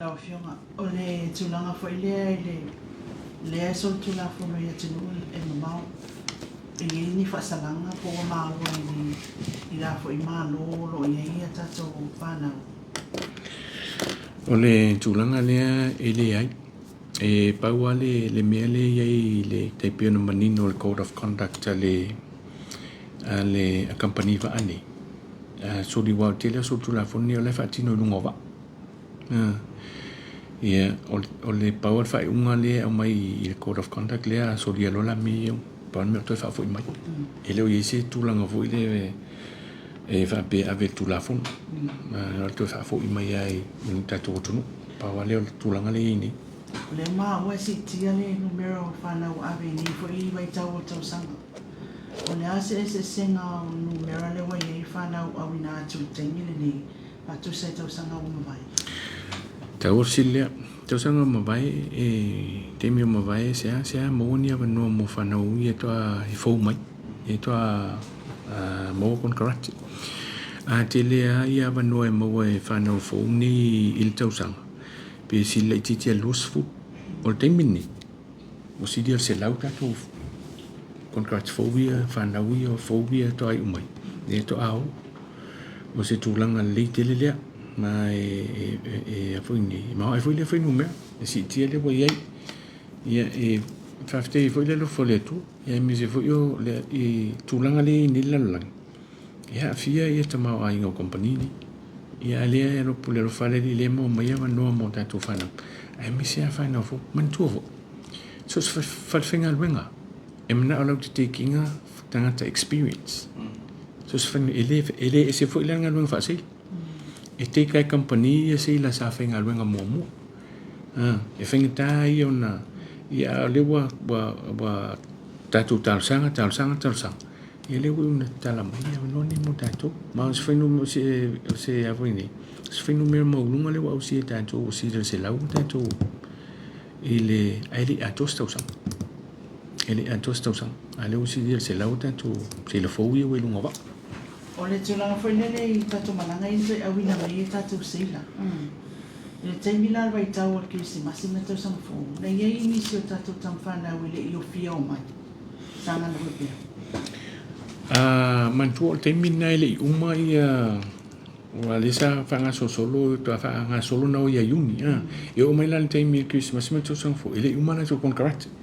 Lau Afioga, o le tulaga foi lea i le lea e solitulafono i atunuu e mamao, e i ai ni faasalaga po ua maua i ni i la foi Malo o lo o i ai a tatou fanau? O le tulaga lea e leai. E pau lava le, le mea lea e i ai i le tai pei ona manino le Code of Conduct a le, a le a kamupani vaa nei, a soli aua o le tele o solitulafono nei o la e faatino i luga o vaa. Ia, o le pau o le faaiuga lea e aumai i le Code of Conduct lea a solia loa la mea ia, pau le mea o toe faafoi mai. E le o i ai se tulaga foi lea e faapea e ave i le Tulafono. O le toe faafoi mai lava i le tatou atunuu. Pau lava lea o le tulaga lea e i ai nei. O lea maua e siitia le numera o fanau ua ave i nei foi vaitau o le tausaga. O le a se eseesega o numera lea ua i ai fanau auina atu i le taimi lenei faatusa i tausaga ua mavae. Taua fesili lea. Tausaga ua mavae, e taimi ua mavae se a se a maua ni avanoa mo fanau ia toa e fou mai, ia toa maua konekarate. A tele lava ia avanoa e maua e fanau fou nei i le tausaga, pe sili laitiiti i le 20. O le taimi lenei, Ua sili o le 100 tatou konekarate fou ia, fanau ia fou ia faatoa iu mai, lea faatoa o. O se tulaga lelei tele lea, ma e a foi nei, e maoae foi lea fuainumera, e siitia lea ua i ai. Ia, e faafetai ai foi le alofa o le Atua, aemaise foi o le tulaga lea e i ai nei le lalolagi, e aafia ia tamaoaiga o kamupani nei. Ia a lea e alofa le alofa a le Alii lea e maua mai avanoa mo tatou fanau, aemaise lava fanau fou. Manatua foi, so o se falefaigaluega e manao latou te take ina tagata experience. So se fai, e le, e le ese foi la le galuega faaseila. E take lava e kamupani ia seila sa faigaluega muamua. E faigata ia ona, ia a o lea ua, ua, ua tatou talosaga, talosaga, talosaga, Ia lea ua iu ina tatala mai ia avanoa nei mo tatou. Ma o se fuainumera, o se a foi nei, o se fuainumera maualuga lea ua ausia e tatou, ua sili i le 100 tatou i le, ae le i atoa se tausaga. E le i atoa se tausaga. A o lea ua sili i le 100 tatou seila fou ia ua i luga o vaa. O le tulaga foi lele i tatou malaga ia na toe auina mai ai tatou seila. I le taimi la o le vaitau o le Kerisimasi ma le tausaga fou, na i ai nisi o tatou tamafanau e le i ofia omai. Sa galue pea. A manatua o le taimi lena e le i uma ia aua lea sa faagasolosolo faatoa faagasolo na o ia Iuni a. E oo mai la i le taimi o le Kerisimasi ma le tausaga fou e le i uma latou konekarate.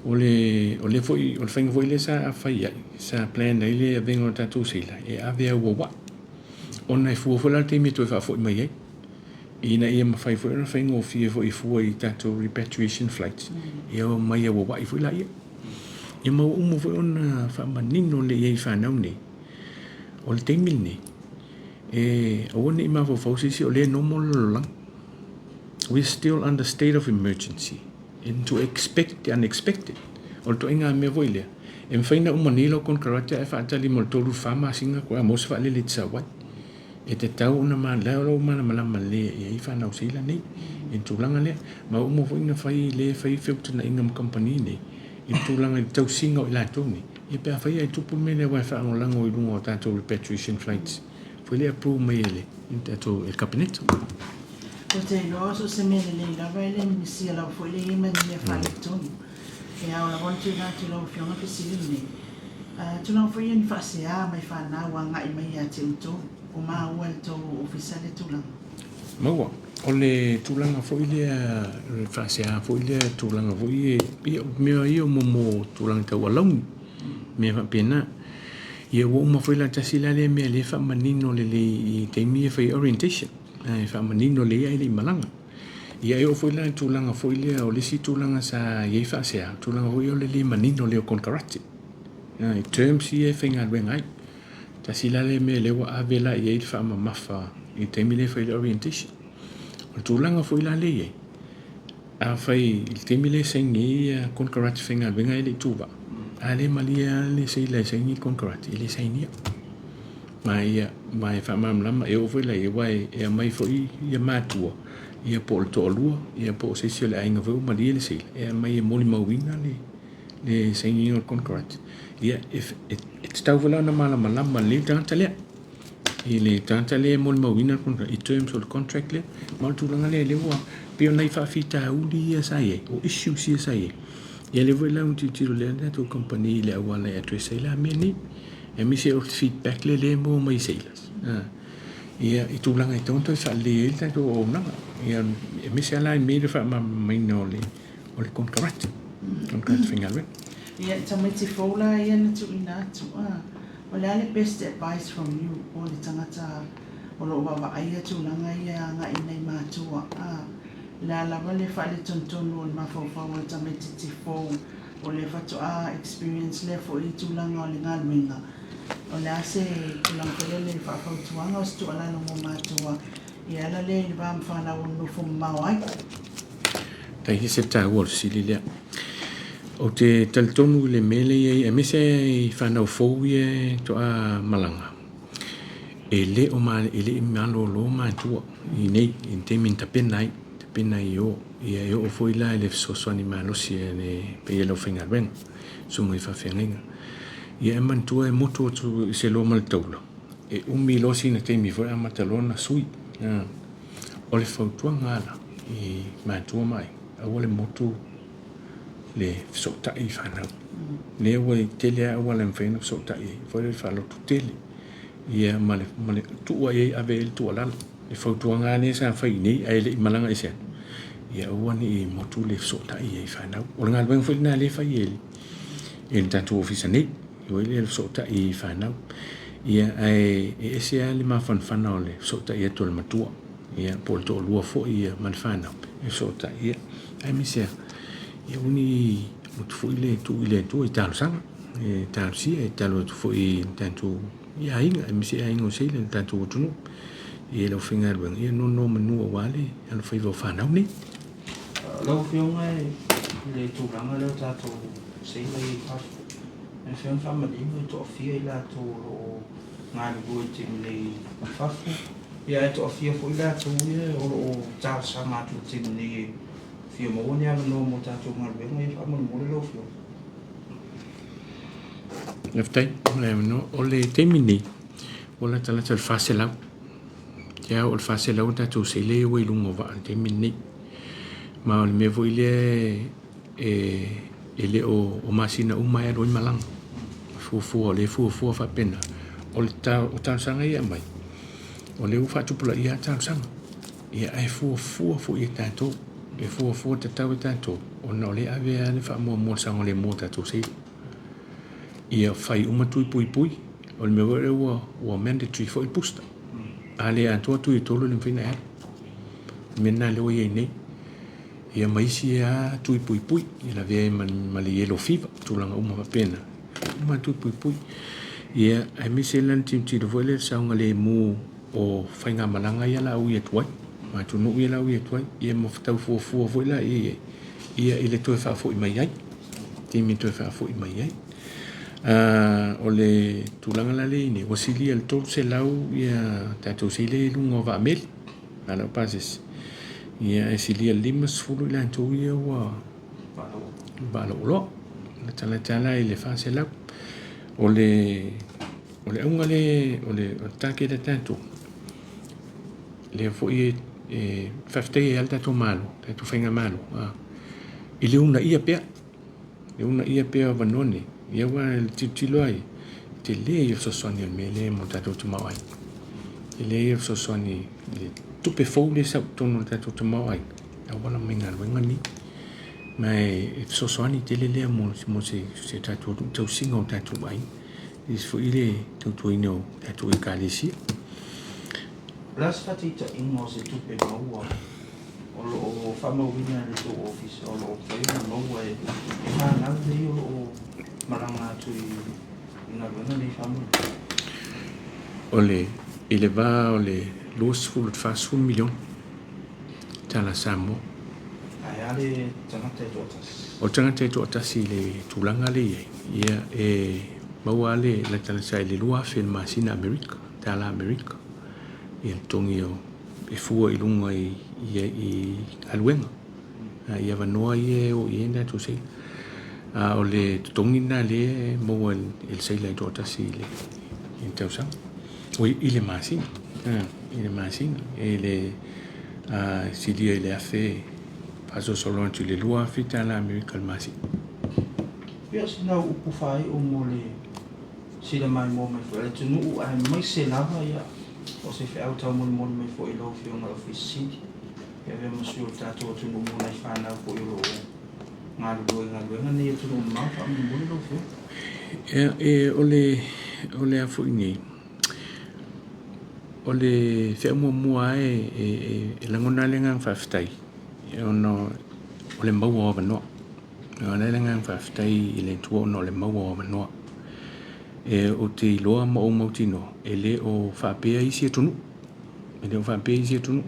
O le o lea foi o le faiga foi lea sa fai ai sa plan ai le avega o tatou seila e ave auauai ona e fua foi la le taimi e toe faafoi mai ai ina ia mafai foi ona faigofie foi e fua i tatou repatriation flights ia omai auauai foi laia. Ia ma ua uma foi ona faamanino lelei i ai i fanau nei, o le taimi lenei, e aua ne i mafaufau se isi o lea e normal le lalolagi. We are still under state of emergency and to expect the unexpected. O le ituaiga mea foi lea, e mafai ona uma nei lau konekarate ae faatali mo le 3 i le 4 masina faatoa maua se vaalele e te sau ai. E tatau ona la o lo o malamalama lelei i ai fanau seila nei i le tulaga lea. Ma ua uma foi ona fai lea e fai feutagaiga ma kamupani nei i le tulaga i le tausiga o i latou nei, ia pe afai ae tupu le mea lea aua e faalagolago i luga o tatou repatriation flights foi lea e approve mai e le tatou e le Kapeneta. Ou te iloa so o se mea lelei lava e le misia lava foi le i ai ma ni mea faaletonu. E ao lava ona tuuina atu i lau Afioga le fesili lenei, Tulaga foi ia ni faasea mai fanau agai mai ia te outou, o maua e le tou ofisa lea tulaga? Maua, o le tulaga foi lea, o le faasea foi lea, tulaga foi ia, o mea ia mo tulaga tau alauni, mea faapena. Ia ua uma foi la tasi la lea mea lea e faamanino lelei i taimi ia e fai ai orientation, e faamanino lelei ae le i malaga. Ia e oo foi la i le tulaga foi lea, o le isi tulaga sa i ai faasea, o le tulaga foi lea o le le manino lelei o konekarate, i terms ia e faigaluega ai. Tasi la lea mea lea ua ave la i ai le faamamafa i le taimi lea e fai ai le orientation. O le tulaga foi la lea e i ai, afai i le taimi lea e saini ai konekarate faigaluega e le i tuvaa, a le malie lava le seila e saini le konekarate, e le sainia. Ma ia, ma e faamalamalama, e oo foi la i ai, aua e aumai foi ia matua, ia po o le toalua, ia po o se isi o le aiga foi ua malie le seila, e aumai e molimauina le, le sainiga o le konekarate. Ia, e, e, e tatau foi la ona malamalama lelei le tagata lea. I le tagata lea e molimauina le konekarate i terms o le contract lea. Ma o le tulaga lea lea ua pei o nai faafitauli ia sa i ai, o issues ia sa i ai. Ia lea foi la ua tilotilo lea le tatou kamupani i le auala e address ai la mea nei. Aemaise o le feedback lea lea e maua mai i sailors. Ia i tulaga e tatau ona toe faalelei ai le tatou auaunaga. Ia aemaise lava la i mea ia le faamalamalamaina o le o le konekarate, konekarate faigaluega. Ia, tamaiti fou la ia na tuuina atu, a, o le a le best advice from you o le tagata o lo o vaavaaia tulaga ia agai i nai matua, a, le a lava le faaletonutonu o le mafaufau o le tamaititi fou o lea faatoa experience lea foi tulaga o le galuega, o le a se tulaga foi lele faafautuaga o se tuualalo mo matua e ala lea i le va ma fanau o nonofo mamao ai? Tahi se taua o le fesili lea. Ou te talitonu i le mea lea i ai, aemaise i fanau fou ia e toa malaga, e le o ma, e le i malolo matua i nei, i le taimi na tapena ai, tapena ai i o. Ia e oo foi la i le fesoasoani malosi a le paia o le aufaigaluega, susuga i faafeagaiga. Ia e manatua e motu atu i se loa ma le taula, e umi loa sina taimi foi amata loa ona sui. O le fautuaga la i matua ma aiga, aua le motu le fesootai i fanau. Lea ua tele lava auala e mafai ona fesootai ai, foi le faaloto tele ia ma le, ma le tuu ai ai ave ai le tuualalo. Le fautuaga lava lea sa fai i inei ae le i malaga ese atu, ia aua ne i motu le fesootai ai i fanau. O le galuega foi lena lea e fai e e le tatou ofisa nei, foi lea le fesootai i fanau. Ia ae e ese lava le mafanafana o le fesootai atu o le matua, ia po o le toalua foi ia ma le fanau e fesootai ia. Aemaise lava, ia aua ne i motu foi le tuu i le Atua i talosaga, e talosia, e tatalo atu foi i tatou i aiga, aemaise aiga o seila i le tatou atunuu, i le aufaigaluega, ia nonomanu aua le alofaiva o fanau nei. Lau Afioga i le tulaga lea o tatou seila ia i fafo, e mafai ona faamanino e toafia i latou o lo o galulue i le taimi nei i fafo, ia ae toafia foi i latou ia o lo o talosaga atu i le taimi nei e fia maua ni avanoa mo tatou galuega ia faamolemole lau Afioga. Faafetai mo le avanoa. O le taimi nei, ua latalata i le 400. Te ao o le 400 o tatou seila ia ua i luga o vaa i le taimi lenei. Ma o le mea foi lea e, e le o, o masina uma e alu ai malaga. Fuafua, o lea e fuafua faapena. O le ta, o talosaga ia e aumai, o lea ua faatupulaia lava talosaga. Ia ae fuafua foi e tatou, e fuafua tatau e tatou, ona o lea e ave lava le faamuamua i le saogalemu o tatou seila. Ia fai uma tui puipui, o le mea foi lea ua, ua mandatory foi le booster. A le atoa tui e tolu e le mafai ona e alu. O le mea lena lea ua i ai nei. Ia ma isi lava tui puipui, e lavea ai ma, ma le yellow fever, tulaga uma faapena. Uma tui puipui. Ia, aemaise la le tilotilo foi lea i le saogalemu o faigamalaga ia la ui atu ai, ma atunuu ia la ui atu ai, ia ma tau fuafua foi la i ai, ia i le toe faafoi mai ai, taimi e toe faafoi mai ai. O le tulaga la lea i nei, ua silia i le 300 ia tatou seila i luga o vaa meli, a lau pasese. Ia e silia i le 50 i latou ia ua vaalauoloa. Latalata la i le 400. O le O le auga lea, o le target a tatou, lea foi e faafetai ai lava le tatou Malo, le tatou Faigamalo, i le uunaia pea, le uunaia pea o avanoa nei, ia aua e tilotilo lava ia, tele ia o le fesoasoani o le mea lea mo le tatou tamaoaiga. Tele ia o le fesoasoani i le tupe fou lea e sau i totonu o le tatou tamaoaiga, e auala mai galuega nei. Ma e fesoasoani tele lea mo se tatou tausiga o tatou aiga. Isi foi le tautuaina o tatou ekalesia. O le a se faataitaiga o se tupe maua o lo o faamauina e le tou ofisa o lo o mafai ona maua e fanau nei o lo o malaga atu i galuega nei faamolemole? O le, i le va o le 20 i le 40 miliona tala Samoa. Ae a le tagata e toatasi? O le tagata e toatasi i le tulaga lea e i ai, ia e maua lava le latalata i le $2,000 i le masina Amerika, tala Amerika, ia le totogi o, e fua i luga i, i, i galuega, i avanoa ia e o i ai ni tatou seila. A o le totogi lena lea e maua e le seila e toatasi i le, i le tausaga. Oi, i le masina. I le masina. E le silia i le 1000 faasolosolo atu i le $2,000 Amerika i le masina. Ia, o sina upu faaiu mo le sila maimoa mai foi a le atunuu aemaise lava ia o se feau taumolimoli mai foi i lau Afioga i le Ofisa Sili e avea ma sui o le tatou atunuu mo nai fanau foi o lo o galulue i galuega nei i atunuu mamao. Faamolemole lau Afioga. Ia, e, o le, o le a foi nei, o le feau muamua e, e, e lagona le agaga faafetai, ona o le maua o avanoa. O le agaga faafetai i le Atua ona o le maua o avanoa. E, ou te iloa ma ou mautinoa, e le o faapea isi atunuu. E le o faapea isi atunuu.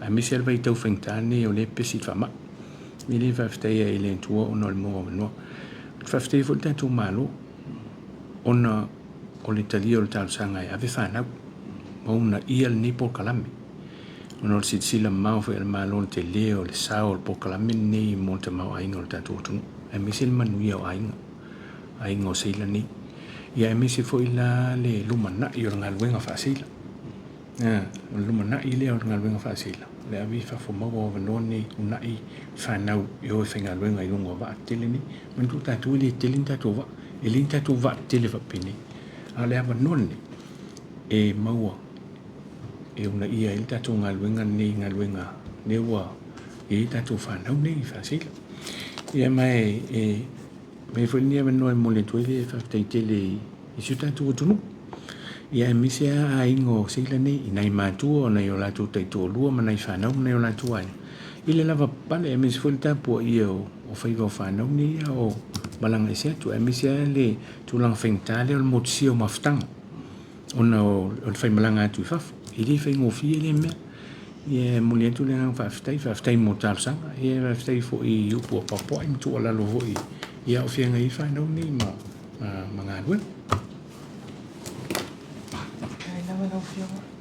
Aemaise le vaitau faigata lenei o lea e pepesi le faamai. E le faafetai ai i le Atua ona o le maua o avanoa. Ou te faafetai foi i le tatou Malo ona o le talia o le talosaga e ave fanau ma uunaia lenei polokalame. Ona o le silasila mamao foi a le Malo i le tele o le sao o le polokalame lenei mo le tamaoaiga o le tatou atunuu, aemaise le manuia o aiga, aiga o seila nei. Ia aemaise foi la le lumanai o le galuega faaseila. O le lumanai lea o le galuega faaseila, o le ave i fafo maua o avanoa nei, uunai fanau e o e faigaluega i luga o vaa tetele nei. Manatua tatou e le tele ni tatou vaa, e le ni tatou vaa tetele faapenei. A o le avanoa lenei e maua e uunaia ai le tatou galuega lenei, galuega lea ua i ai tatou fanau nei i faaseila. Ia ma e avea foi lenei avanoa e momoli atu ai le faafetai tele i si o tatou atunuu. Ia aemaise lava aiga o seila nei, i nai matua o nai o latou taitoalua ma nai fanau ma nai o latou aiga, i le lavapapale, aemaise foi le tapuaia o faiva o fanau nei a o malaga ese atu, aemaise lava le tulaga faigata lea o le motusia o mafutaga ona o le faimalaga atu i fafo. E le faigofie lea mea. Ia e momoli atu le agaga faafetai, faafetai mo talosaga, ia faafetai foi i upu apoapoai ma tuualalo foi ia o feagai ai fanau nei ma galuega. Faafetai lava lau Afioga.